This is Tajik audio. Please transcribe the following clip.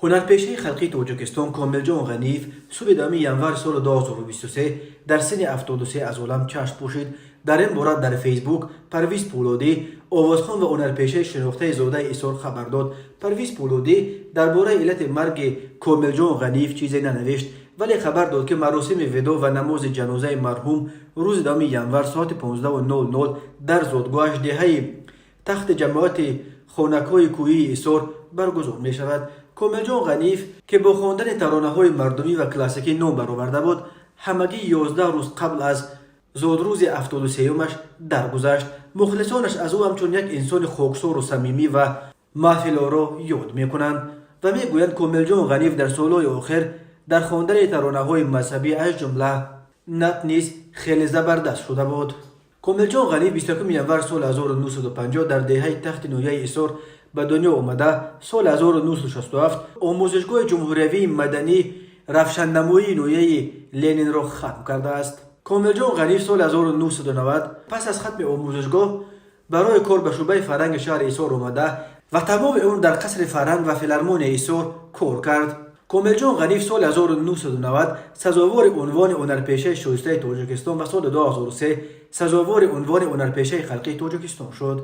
Ҳунарпешаи халқии Тоҷикистон Комилҷон Ғаниев субҳи 10 январи соли 2023 дар синни 73 аз олам чашм пӯшид. Дар ин бора дар Фейсбук Парвиз Пӯлодӣ, овозхон ва ҳунарпешаи шинохтаи зодаи Ҳисор, хабар дод. Парвиз Пӯлодӣ дар бораи иллати марги Комилҷон Ғаниев чизе нанавишт, вале хабар дод, ки маросими видоъ ва намози ҷанозаи марҳум рӯзи 10 январ соати 15:00 дар зодгоҳаш, деҳаи Тахти ҷамоати Хонакҳои кӯҳии Ҳисор, баргузор мешавад. Комилҷон Ғаниев, ки бо хондани таронаҳои мардумӣ ва классикӣ ном бароварда буд, ҳамагӣ 11 рӯз қабл аз зодрӯзи 73-юмаш даргузашт. Мухлисонаш аз ӯ ҳамчун як инсони хоксору самимӣ ва маҳфилоро ёд мекунанд ва мегӯянд, Комилҷон Ғаниев дар солҳои охир дар хондани таронаҳои мазҳабӣ, аз ҷумла наът, низ хеле забардаст шуда буд. Комилҷон Ғаниев 21 январ соли 1950 дар деҳаи Тахти ноҳияи Ҳисор ба дунё омада, соли 1967 Омӯзишгоҳи ҷумҳуриявии маданӣ равшаннамоии ноҳияи Ленинро хатм кардааст. Комилҷон Ғаниев соли 1990 пас аз хатми омӯзишгоҳ барои кор ба шӯъбаи фарҳанги шаҳри Ҳисор омада ва тамоми умр дар қасри фарҳанг ва филармонияи Ҳисор кор кард. Комилҷон Ғаниев соли 1990 сазовори унвони ҳунарпешаи шоистаи Тоҷикистон ва соли 2003 сазовори унвони ҳунарпешаи халқии Тоҷикистон шуд.